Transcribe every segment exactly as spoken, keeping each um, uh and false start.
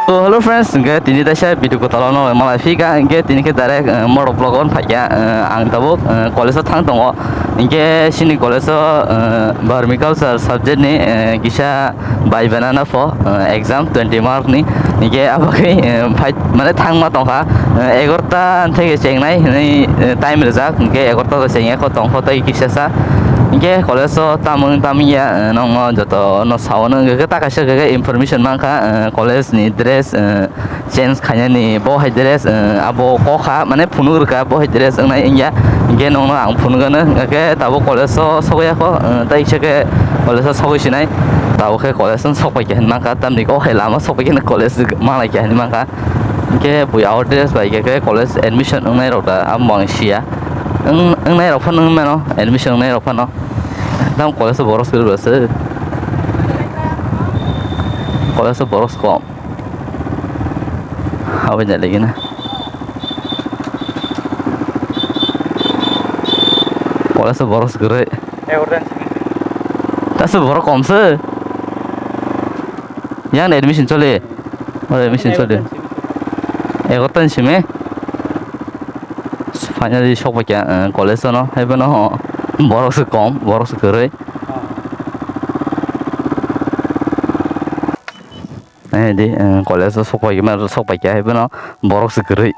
So, hello friends, hingke tini taisa video kwtal no malai phika, hingke tini khe direct, eh, motor vlog on phaikya, eh, ang tabuk, eh, college o thang tongo, hingke sini college o, eh, vermiculture subject ni, eh, kisa bai banana pho, eh, exam twenty mark ni, hingke abo khe, eh, phai, mane thangma tongkha, eh, egarota theke chengnai hinwi, eh, time rijak, hingke egarota chengya kho tongkho tei kisa sa, hingke college o tamung tamya, eh, nongno joto no sao no hingke ta kaisa khe information mankha, eh, college ni dress, eh, change khainani bo hai dress, eh, abo kokha mane phunuk rwkha bo hai dress wngnai wngya, hingke nongno ang phunukgano hingke tabuk college o sogwi yakho, eh, tei kisa khe college o sogwi sinai tabuk khe college o sokpai khe hinwi mankha tamni kok hai lama sokpai khe college manglai khe hinwi mankha hingke bui o dress bai khe college admission wngnai rok da amo ang siya wng-, wngnai rok phano wng mano admission wngnai rok phano tam college o borok swrwk rw se college o borok kom. Aboni lagi na. Pore se borok se kwrwi. Ta se borok kom se. Yang admission choli. Ore admission choli. Egarota ni simi. Finally sok bai kha, eh, college o no. Hai bono borok se kom, borok se kwrwi. Nai di, eh, college o sok pai ma, sok pai kha hai bono borok se kwrwi.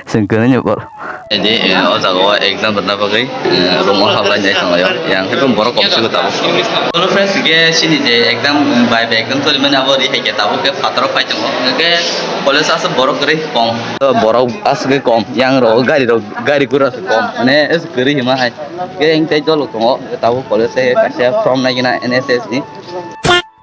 Chwng kwrwi ni borok. Nai di, eh, o jaga o exam rwna bagwi, eh, room o hablai nai tong laio. Yang hai bono borok kom se tabuk. Hello friends, hingke sini je exam, bai bai exam toli mani abo ri hai khe tabuk khe phataro phai tongo. Hingke college o aswk borok kwrwi kom. Borok aswk kom, yang rok gari rok, gari gura aswk kom. Mane aswk kwrwi hima hai. Hingke hingke tei dolo tongo. Tabuk college o kaisa form nai gina N S S ni.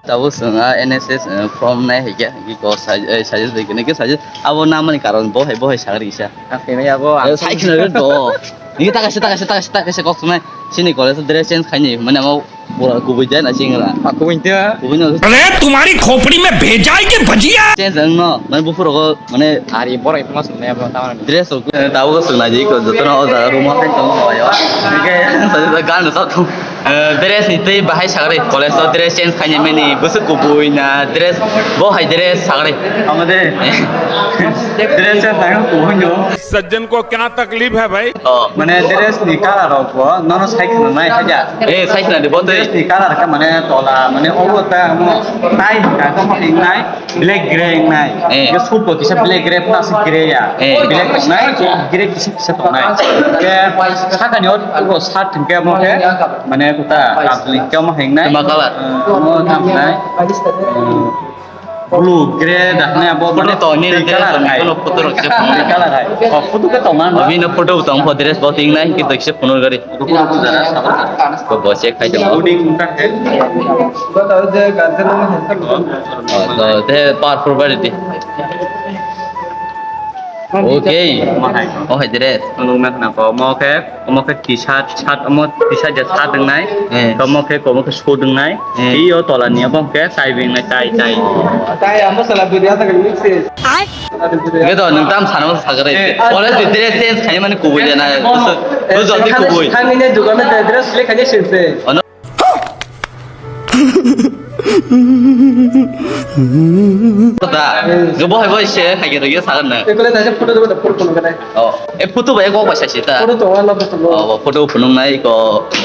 Tabuk chwng a N S S, eh, form nai hai khe, hingke kok sai, eh, sai, sai, hingke sai, abo namani karon bo hai, bo hai sagri kisa. Ang khe abo, eh, ang sai khna ri do. Ni ta kaisa, ta kaisa, ta kaisa, ta kaisa kok sunai. Sini college dress change khaini, mane amo pura kubui jai na singra. Pa kubui te. Kubui no. अरे तुम्हारी खोपड़ी में भेजा है कि भजिया? Change ang no, mane bufuro go, mane ari boro ipma sunai abo tamani. Dress rok, eh, tabuk chwng nai di ko, jotono o jaga room o hai tong laio. Hingke sai, sai, gan sa thung. Eh, dress ni tei bahai sagri college o dress change khaini mani bwswk kubui na dress bo hai dress sagri. Amade dress change khaini kubui no. सज्जन को क्या तकलीफ है भाई? Oh. Mane dress ni color rok bo nono sai khna nai haja. Eh, sai khna de bo tei. Dress ni color ka mane tola mane obo ta mo tai ka ko ma nai. Black grey wngnai. Eh. Hingke suit bo kisa black grey plus grey ya. Eh. Black wngnai, grey kisa kisa tongnai. Hingke sakani o, o shirt hingke omo khe, mane kuta, kabli hingke omo hingnai. Tuma colour? Eh, omo tamo wngnai. Eh, blue, grey, dakhnai abo, photo mane to, nini twi dress colour rok hai. Kono photo rok se phunuk. Twi colour hai. Oh, photo khe tongma no? Bini photo bo tong pho, dress bo tingnai, hingke twi se phunuk gari. Ko bo check khai tongo. Loading wngkha khe. Oh, to te powerful bari di. Okay. Omo hai. Oh, hai dire. Nung na khna ko, omo khe, omo khe T-shirt, shirt, omo T-shirt je shirt wngnai. Eh. Omo khe, omo khe suit wngnai. Eh. Iyo tola ni omo khe tie wngnai, tie, tie. Tai amo sala bidi ata kan mix e. Ai. Hwnkhe to nwng tam sana masa sakha rw. Eh. College ni dress change khaimani kubui de na. Eh, bwswk, bwswk jodi kubui. Thani ne dugan dress le khaje sinse. Ono. Kota. Go bohai bohai se khaike to ye sakha na. Ekole ta photo do photo no kare. Oh, e photo bai kok bai sachi ta. Photo to wala photo. Oh, photo phunuk nai ko.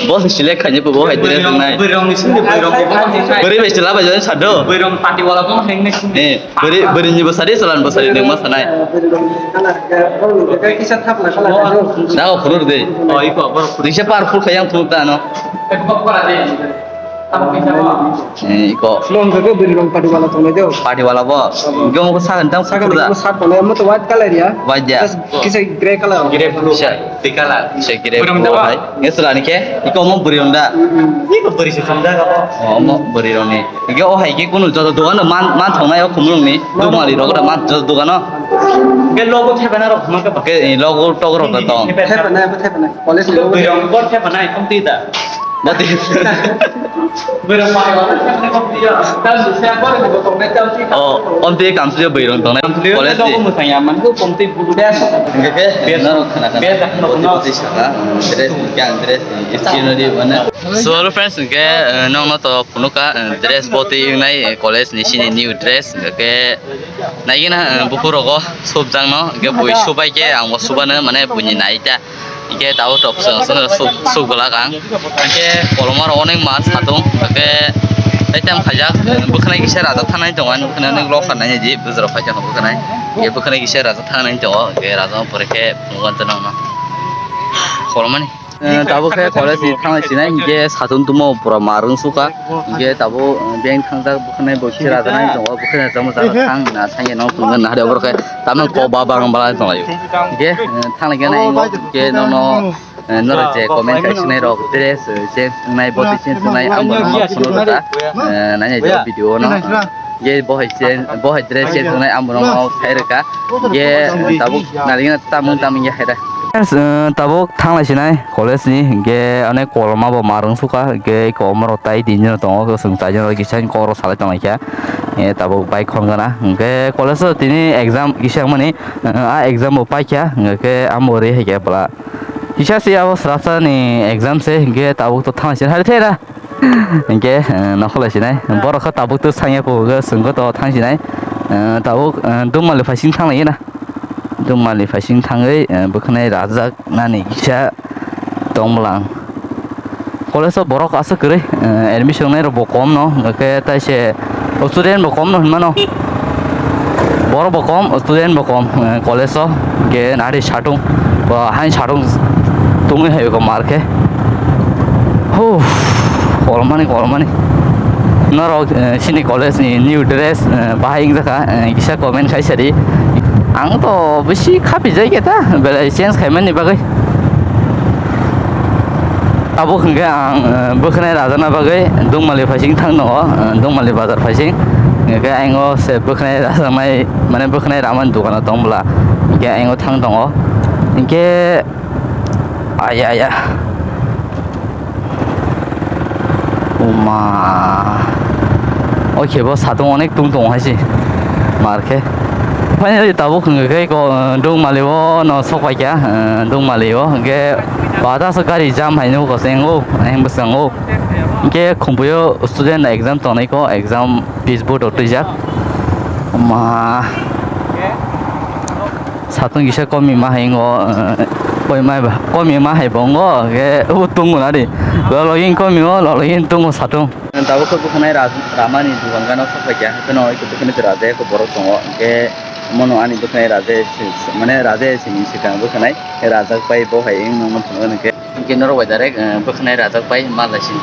Bo select khaini bo hai dress nai. Bwrwi rong ni sindi bwrwi rong bo ma hingnai. Bwrwi bai chwla bai jani sado. Bwrwi rong party wala bo ma hingnai sindi. Eh, bwrwi, bwrwi ni bo sari chwla ni bo sari nung ma sanai. Bwrwi rong ni colour ga, rong ni ga kisa thap na colour ga. Na ko phunuk de. Oh, iko bo. Disa par phul khayang phunuk ta no. Eh, iko. Long khe bwrwi rong party wala tongnai de. Party wala bo. Gamo ko sagan tam sakha da. Sak tongnai mo to white colour ya. White ya. Just kisa grey colour. Grey blue. Sa-, Twi colour. Se grey blue hai. Nge sula ni khe. Iko mo bwrwi rong da. Iko bwrwi se thong da ko. Oh, mo bwrwi rong ni. Iko o hai khe kunu joto dogan man, man thongnai o khumulung ni. Dugmali rok da man joto dogan o. Ke logo thepana rok ma ka ba. Ke logo tog rok da tong. Thepana, thepana. College logo. Bwrwi rong ko thepana, thong ti da. Bati. Bwrwi pai ba, tam se pore bo tongnai, tam se. Oh, om te kam se bwrwi tongnai. College ni. Dog mo tang ya man ko kom te bulu. Hingke ke, naro khana khana. Bes, bes, bes. Dress, yang dress, scenery mana. So, hello friends, hingke, eh, nong no to phunukha, eh, dress boti wngnai, eh, college ni sini new dress, hingke naigina, eh, buku rogo subjang no, hingke bui subai ke, ang bo subano, mane buini naita. Hingke tabo tok song song suk, suk golak ang. Hingke kolomar onek mas satung, hingke taitam khajak, bwkhanai kisa rajak thanai tongo, ani bwkhanai onek lokha nai di, bwsarok paisa bwkhanai. Hingke bwkhanai kisa rajak thanai tongo, hingke rajak pore khe phunukha nang no. Kolomani. Eh, tabuk khe college ni thangwi sinai, hingke satung tumo pura marwng suka, hingke tabuk, eh, bank thangjak bwkhanai bo kisa rajak nai tongo, bwkhanai rajak mo jaga thang na thangya no phunukha nahari oborok khe. Tamo kok ba bagwng bala tonglaio. Hingke, eh, thanglaikhe nai, hingke nono, eh, norok je comment khai sinai rok dress, eh, change wngnai, boti change wngnai, ang bono ma phunuk rwkha, eh, nainai je video no. Hingke bo hai change, bo hai dress change wngnai, ang bono ma khai rwkha. Hingke, eh, tabuk narigena tamung tamung ya hai da. Friends, eh, tabuk thanglai sinai college ni, hingke onek koloma bo marwng suka, hingke koloma rok tai tin jon tongo, chwng chai jon rok kisa kok rok salai tonglaikha. Eh, tabuk bike khon gana, hingke college o tini exam kisa wngmani. Ah, exam bo paikha, hingke amo ri hai khe bwla. Kisa se abo srapsa ni exam se, hingke tabuk to thang se hari thera. Hingke, eh, nokholai sinai. Borok khe tabuk to sangya po, hingke chwng khe to thang sinai. Eh, tabuk, eh, Dungmali phaising thang lai na. Dungmali phaising thangwi, eh, bwkhanai rajak nani kisa tong bwlang. College o borok aswk kwrwi, eh, admission nai rok bo kom no, hwnkhe tai se student bo kom no hinmano. Borok bo kom, student bo kom, eh, college o, hwnkhe nari satung, bo hain satung tungwi hai ko mar khe. Huh, kolmani, kolmani. Norok, eh, sini college ni new dress, eh, bahai wngjakha, eh, kisa comment khai sadi. Ang to bisi khapijai khe ta, belai change khaimani bagwi. Abo hwnkhe ang, eh, bwkhanai rajana bagwi Dungmali phaising thang tongo, eh, Dungmali bazar phaising. Hwnkhe ang o se bwkhanai rajaknai, mane bwkhanai ramani dukano tong bwla. Hwnkhe ang o thang tongo. Hwnkhe, aya, aya. Uma. O khe bo satung onek tung tongo hai se. Mar khe. Finally tabuk hwnkhe khe ko, eh, Dungmali o no sok pai kha, eh, Dungmali o hwnkhe bata so gari jam hai nw ko se wngo, ayang bwskango. Hwnkhe khumbuio student exam tongnai ko, exam fees bo rok twijak. Uma. Satung kisa komi ma hai ngo, eh, koi mai ba, komi ma hai bo ngo, ke o tung na di. Lolo yin komi o, lolo yin tung o satung. Tabuk khe bwkhanai ra-, ramani dugan gana sok pai kha, hwnkhe no iko bwkhanai raja iko borok tongo, hwnkhe mono ani bwkhanai raja se, mane raja se ni swkang bwkhanai rajak pai bo hai wng nang man thangna hwnkhe. Hwnkhe norok bai direct, eh, bwkhanai rajak pai ma lai sini.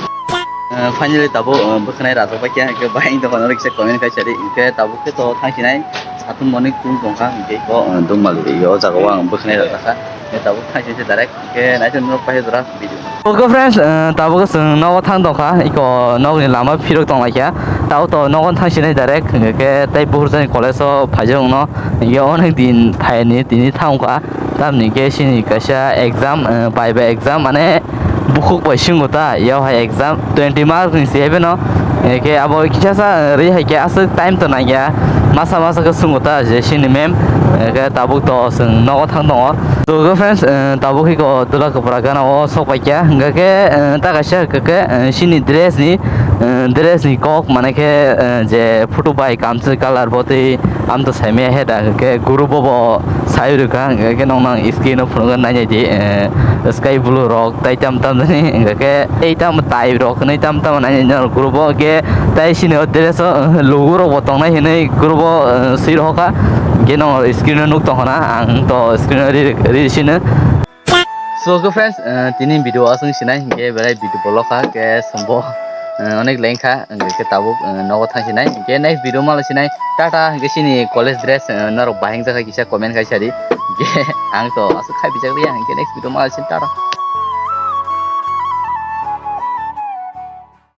Eh, finally tabuk, eh, bwkhanai rajak pai khe, hwnkhe bahai wng tongkha norok kisa comment khai sadi, hwnkhe tabuk khe to thang sinai. Satung moni tung tongkha, hwnkhe iko, eh, Dungmali o jaga o ang bwkhanai rajak kha. Hwnkhe tabuk thang sini direct, hwnkhe naithok norok pai jora video. Okay friends, eh, tabuk chwng nogo thang tongkha, iko nokni lama phirok tonglaikha. Tabuk to nogo thang sinai direct, hwnkhe tei Buhurjani college o phaijak wngno, hwnkhe onek din phaini tini thang wngkha. Tamni khe chini kaisa exam, eh, bai bai exam, mane bukhuk bai swngo ta, yao hai exam twenty mark ni se bai no. Eh, khe abo kisa sa, eh, ri hai khe aswk time to nai ya, masa masa khe swngo ta je chini mem, eh, khe tabuk to chwng nogo thang tongo. So, friends, eh, tabuk khe ko dula kwpra gana o sok pai kha, hwnkhe, eh, ta kaisa hwnkhe, eh, chini dress ni, eh, dress ni kok, mane khe, eh, je photo bai kamchwlwi colour bo twi. Ang to saimaya he da, hwnkhe guru bobo sai rwkha, hwnkhe nong nang screen o phunukgwi nainai di, eh, sky blue rok tai tam tam jani, hwnkhe tei tam tai rok hwnwi tam tam nainai nang guru bo, hwnkhe tai sini o dress o, eh, lugu rok bo tongnai hwnwi guru bo, eh, swi rohorkha, hwnkhe nong screen o nuk tongkha na, ang to screen o ri, ri sino. So, okay, friends, eh, tini video aswk sinai, hwnkhe belai video bolok kha, hwnkhe sombo, eh, onek lengkha, hwnkhe tabuk, eh, nogo thang sinai, hwnkhe next video malo sinai, tata, hwnkhe chini college dress, eh, norok bahai wngjakha kisa comment khai sadi, hwnkhe ang to aswk khai bijak liya, hwnkhe next video malo sinai, tata.